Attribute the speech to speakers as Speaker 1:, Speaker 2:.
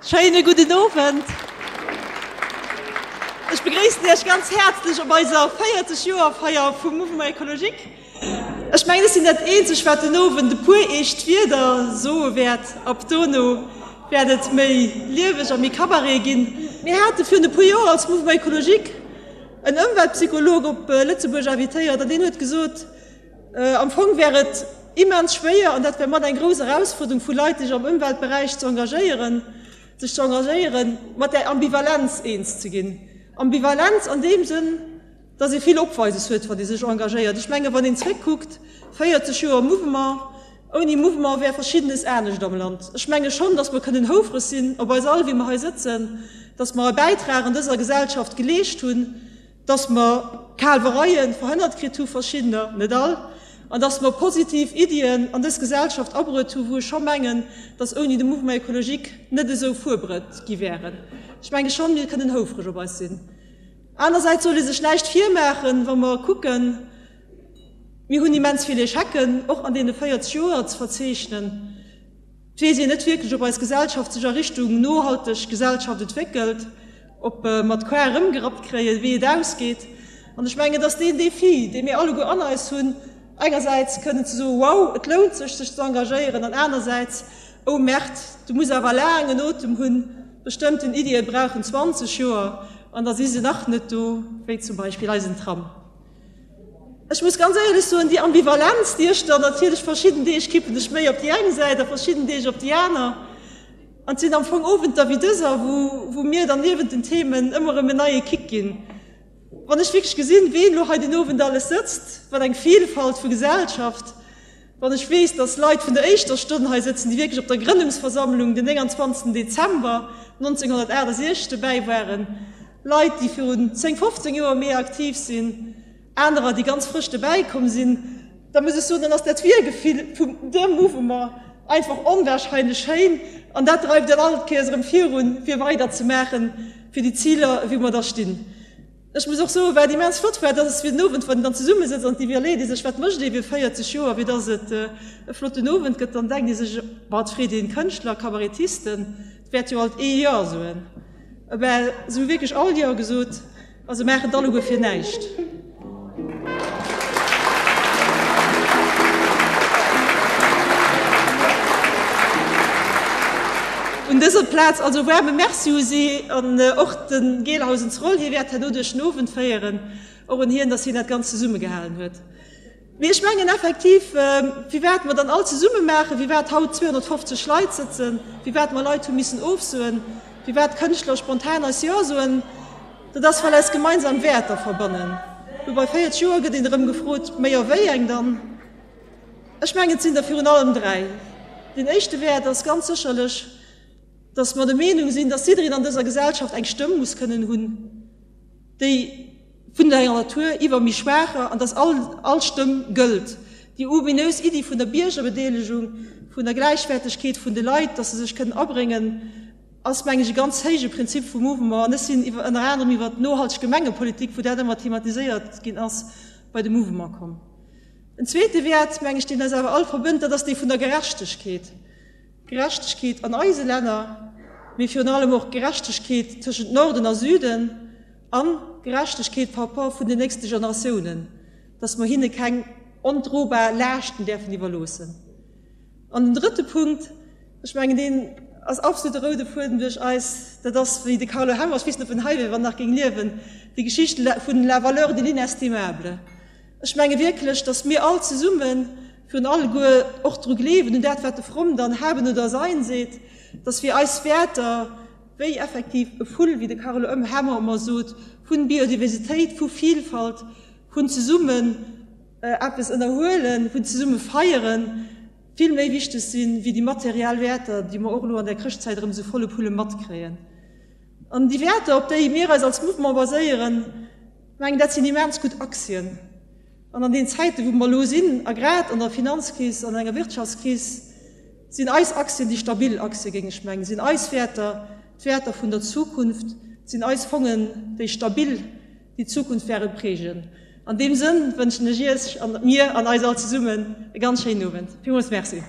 Speaker 1: Schéine gudden Owend. Ech begréissen Iech ganz häerzlech op eiser 40 Joer Feier vum Mouvement Ecologique. Ech mengen, ech sinn dat eenzeg wat den Owend e puer eescht Wierder soe wäert. Ab dono wäert et méi lieweg a méi Cabaret ginn. Mir hate virun e puer Joer als Mouvement Ecologique en Ëmweltpsycholog op Lëtzebuerg invitéiert an deen huet gesot, Am Fong wär et immens schwéier, an dat wär mat eng grouss Erausfuerderung vu Leit, déi sech am Ëmweltberäich ze engagéieren, sech ze engagéieren, mat där Ambivalenz eens ze ginn. Ambivalenz an deem Sënn, dass ee vill Opweises huet, wann ee sech engagéiert. Ech menge wann een zréckkuckt, 40 Joer Mouvement, ouni Mouvement wär Verschiddenes anescht am Land. Ech menge schonn, dass mer kënnen houfreg sinn op eis all, wéi mer hei sëtzen, dass mer e Bäitrag an dëser Gesellschaft geleescht hunn, dass mer Kaalwereie verhënnert kritt hu, verschiddener, net all, an dass mer positiv Iddien an dës Gesellschaft abruet hu, wou ech scho mengen, dass ouni de Mouvement écologique net esou fuerbrëtt gi wären. Ech menge schonn, mir kënnen houfreg op eis sinn. Anersäits soll ee sech näischt virmaachen, wa mer kucken, mir hunn immens vill Échecken och an deene 40 Joer ze verzeechnen. Et weess een net wierklech, ob eis Gesellschaft sech a Richtung nohalteg Gesellschaft entwéckelt, ob mer d'Quar erëmgerappt kréien, wéi et ausgeet. An ech mengen, et ass deen Défi, dee mir alleguer an eis hunn, engersäits kënnen ze soen, Wow, et lount sech, sech ze engagéieren, an anersäits, Oh Merd, du muss awer laang en Otem hunn, bestëmmten Iddien brauchen 20 Joer an da si se nach net do, wéi zum Beispill eisen Tram. Ech muss ganz éierlech soen, déi Ambivalenz, déi ech dann natierlech verschidden Deeg kippen ech méi op déi eng Säit a verschidden Deeg op déi aner. An et sinn am Fong Owenter wéi dëser, wou, wou mir dann niewent den Themen ëmmer erëm en neie Kick ginn. Wann ech wierklech gesinn, ween elo hei den Owend alles sëtzt, wat eng Vielfalt vu Gesellschaft, wann ech weess, dass Leit vun der éischter Stonn hei sëtzen, déi wierklech op der Grënnungsversammlung den 29. Dezember 1968 dobäi waren, Leit, déi virun 10, 15 Joer méi aktiv sinn, anerer, déi ganz frësch dobäi komm sinn, da muss ech soen, dann ass dat Wirgefill vum dem Mouvement einfach onwahrscheinlech schéin an dat dreift een all Kéiers erëm virun, fir weider ze maachen, fir déi Ziler, wou mer da stinn. Ech muss och soen, wat immens flott war, dat ass fir den Owend, wann een dann zesummesëtzt an et iwwerleet ee sech, wat mécht ee fir 40 Joer, fir dass et e flotten Owend gëtt, dann denkt ee sech, Bah, et freet een Kënschtler, Kabarettisten, et wäert jo alt ee Jo soen. Well se hu wierklech all Jo gesot a se maachen et alleguer fir näischt. Un dëser Plaz also e waarme Merci u si an och de Gelhausens Roll, hie wäert herno duerch den Owend féieren, och un hien, datt hien dat Ganzt zesummegehalen huet. Mee ech mengen effektiv, firwat mer dann all zesumme maachen, firwat haut 250 Leit sëtzen, firwat mer Leit hu missen ofsoen, firwat Kënschtler spontan eis Jo soen, dat ass, well eis gemeinsam Wäerter verbannen. Lo bei 40 Joer gëtt een erëm gefrot, Méi a wéi eng dann? Ech mengen, et sinn der virun allem 3. Deen éischte Wäert ass ganz sécherlech, dass mer der Meenung sinn, dass jiddereen an dëser Gesellschaft eng Stëmm muss kënnen hunn, déi vun der Natur iwwer méi Schwaacher, an dass all all Stëmm gëllt. Déi ominös Iddi vun der Biergerbedeelegung, vun der Gläichwäertegkeet vun de Leit, dass se sech kënnen abréngen, ass, meng ech, e ganz héije Prinzip vum Mouvement. An ech sinn iwwer, ënner anerem iwwer d'nohalteg Gemengepolitik, wou dat ëmmer thematiséiert ginn ass, bei de Mouvement komm. En zweete Wäert, meng ech, deen eis awer all verbënnt, dat ass dee vun der Gerechtegkeet. Gerechtegkeet an eise Länner, mee virun allem och Gerechtegkeet tëschent Norden a Süden a Gerechtegkeet par rapport vun den nächste Generatiounen, dass mer hinne keng ondrobar Laaschten däerfen iwwerloossen. An den drëtte Punkt, ech mengen, deen ass absolut e roude Fuedem duerch eis, dat ass, wéi de Carlo Hemmer, ech weess net, ob en hei wier, wann en nach géing liewen, déi Geschicht vun la valeur de l'inestimable. Ech menge wierklech, dass mir all zesummen, virun alleguer och dru gleewen, un dat, wat de Fromm dann haben oder sein seet, dass wir eis Wäerter, wéi effektiv e Vull, wéi de Carlo Hemmer ëmmer sot, vun Biodiversitéit, vu Vielfalt, vun zesummen eppes ënnerhuelen, vun zesumme feieren, vill méi wichteg sinn, wéi déi materiell Wäerter, déi mer och elo an der Chrëschtzäit erëm esou volle Pulle matkréien. An déi Wäerter, op déi mir eis als Mouvement baséieren, Mengen, dat sinn immens gutt Aktien. An an den Zäiten, wou mer elo sinn, a grad an der Finanzkris, an enger Wirtschaftskris, sinn eis Aktien déi stabil Aktien, géing ech mengen, sinn eis Wäerter d'Wäerter vun der Zukunft, sinn eis Fongen déi stabil déi Zukunft wäre prägen. An deem Sënn wënschen ech Iech an mir an eis all zesummen e ganz schéinen Owend. Villmools Merci.